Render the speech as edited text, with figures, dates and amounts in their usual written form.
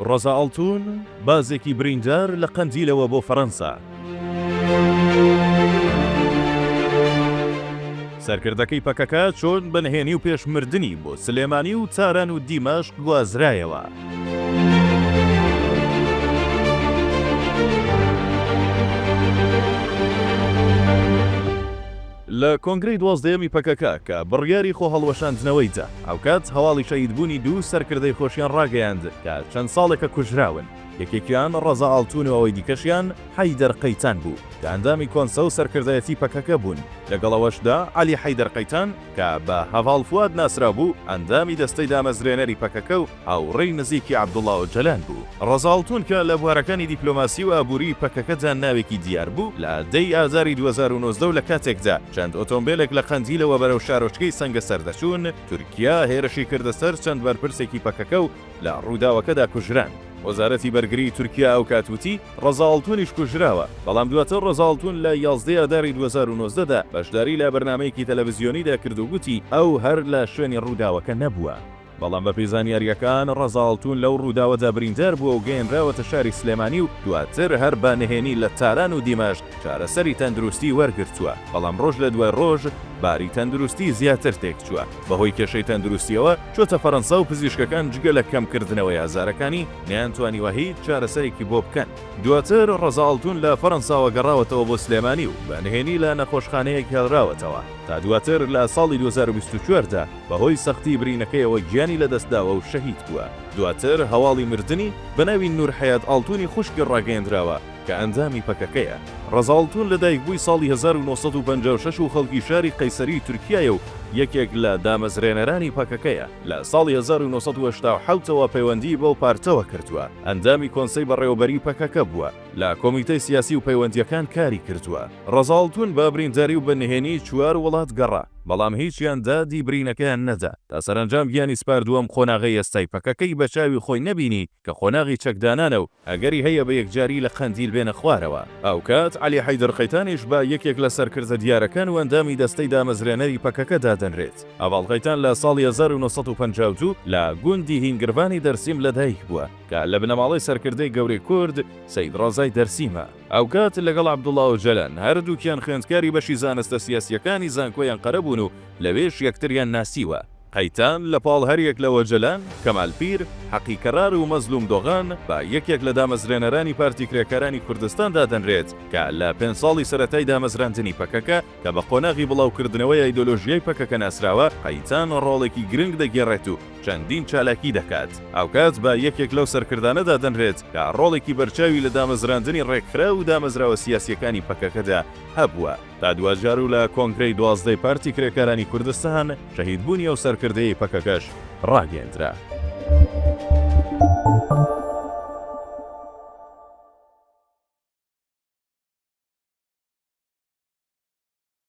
ڕەزا ئاڵتون، بازێکی بریندار لە قەندیلەوە بۆ فەرەنسا. سەرکردەکەی پەکەکە چۆن بە نهێنی و پێش مردنی بۆ سلێمانی و تاران و دیمەشق گوازرایەوە؟ لە کۆنگرەی دوازدەیەمی پەکەکە کە بڕیاری خۆهەڵوەشاندنەوەی دا، هاوکات هەواڵی شەهیدبوونی دوو سەرکردەی خۆشیان ڕاگەیاند کە چەند ساڵێکە کوژراون، یەکێکیان ڕەزا ئاڵتوون و ئەوەی دیکەشیان حەیدەر قەیتان بوو کە ئەندامی کۆنسە و سەرکردایەتی پەکەکە بوون، لەگەڵ ئەوەشدا عەلی حەیدەر قەیتان کە بە هەڤاڵ فواد ناسراو بوو، ئەندامی دەستەی دامەزرێنەری پەکەکە و هاوڕێی نزیکی عەبدوڵا ئۆجەلان بوو. ڕەزا ئاڵتون کە لە بوارەکانی دیپلۆماسی و ئابووریی پەکەکەدا ناوێکی دیار بوو، لە دە ی ئازاری 2019 و لە کاتێکدا چەند ئۆتۆمبێلێک لە قەندیلەوە بەرەو شارۆچکەی سەنگەسەر دەچوون، تورکیا هێرشی کردە سەر چەند بەرپرسێکی پەکەکە و لە ڕووداوەکەدا کوژران. وەزارەتی بەرگریی تورکیا ئەوکات وتی، ڕەزا ئاڵتونیش کوژراوە، بەڵام دواتر ڕەزا ئاڵتون لە 11 ی ئاداری 2019 دا بەشداری لە بەرنامەیەکی تەلەڤزیۆنیدا کرد و گوتی ئەو هەر لە شوێنی ڕووداوەکە نەبووە. بەڵام بەپێی زانیارییەکان ڕەزا ئاڵتون لەو ڕووداوەدا بریندار بووە و گەیەنراوەتە شاری سلێمانی و دواتر هەر بە نهێنی لە تاران و دیمەشق چارەسەری تەندروستی وەرگرتووە، بەڵام ڕۆژ لە دوای ڕۆژ باری تەندروستی زیاتر تێکچووە، بەهۆی کێشەی تەندروستییەوە چۆتە فەرەنسا و پزیشکەکان جگە لە کەمکردنەوەی ئازارەکانی نەیانتوانیوە هیچ چارەسەرێکی بۆ بکەن. دواتر ڕەزا ئاڵتون لە فەرەنساوە گەڕاوەتەوە بۆ سلێمانی و بە نهێنی لە نەخۆشخانەیەک هێڵراوەتەوە تا دواتر لە ساڵی 2024 دا بەهۆی سەختی برینەکەیەوە گیانی لەدەستداوە و شەهید بووە. دواتر هەواڵی مردنی بە ناوی نورحەیات ئاڵتونی خوشکی ڕاگەیەندراوە کە ئەندامی پەکەکەیە. ڕەزا ئاڵتون لەدایکبووی ساڵی 1956 و خەڵکی شاری قەیسەریی تورکیایە و یەکێک لە دامەزرێنەرانی پەکەکەیە. لە ساڵی 1987 ەوە پەیوەندیی بەو پارتەوە کردووە. ئەندامی کۆنسەی بەڕێوەبەریی پەکەکە بووە. لە کۆمیتەی سیاسی و پەیوەندییەکان کاری کردووە. ڕەزا ئاڵتون بە برینداری و بە نهێنی چوار وڵات گەڕا، بەڵام هیچیان دادی برینەکەیان نەدا، تا سەرەنجام گیانی سپارد و ئەم قۆناغەی ئێستای پەکەکەی بە چاوی خۆی نەبینی کە قۆناغی چەکدانانە و ئەگەری هەیە بە یەکجاری لە قەندیل بێنە خوارەوە. هاوکات عەلی حەیدەر قەیتانیش بە یەکێک لە سەرکردە دیارەکان و ئەندامی دەستەی دامەزرێنەری پەکەکە دادەنرێت. هەڤاڵ قەیتان لە ساڵی 1952 لە گوندی هینگرڤانی دەرسیم لەدایک بووە. کە لە بنەماڵەی سەرکردەی گەورەی کورد سەید ڕەزای دەرسیمە. هاوکات لەگەڵ عەبدوڵا ئۆجەلان هەردووکیان خوێندکاری بەشی زانستە سیاسییەکانی زانکۆی ئەنقەرە بوون و لەوێش یەکتریان ناسیوە. قەیتان لە پاڵ هەریەک لە ئۆجەلان، کەمال پیر، حەقی کەرار و مەزلوم دۆغان بە یەکێک لە دامەزرێنەرانی پارتی کرێکارانی کوردستان دادەنرێت کە لە پێنج ساڵی سەرەتای دامەزراندنی پەکەکە کە بە قۆناغی بڵاوکردنەوەی ئایدۆلۆژیای پەکەکە ناسراوە، قەیتان ڕۆڵێکی گرنگ دەگێڕێت و چەندین چالاکی دەکات. هاوکات بە یەکێک لەو سەرکردانە دادەنرێت کە ڕۆڵێکی بەرچاوی لە دامەزراندنی ڕێکخراو و دامەزراوە سیاسییەکانی پەکەکەدا هەبووە. تا دواجار و لە کۆنگرەی دوازدەی پارتی کرێکارانی کوردستان شەهیدبوونی ئەو سەرکردەیەی پەکەکەش ڕاگەیەندرا.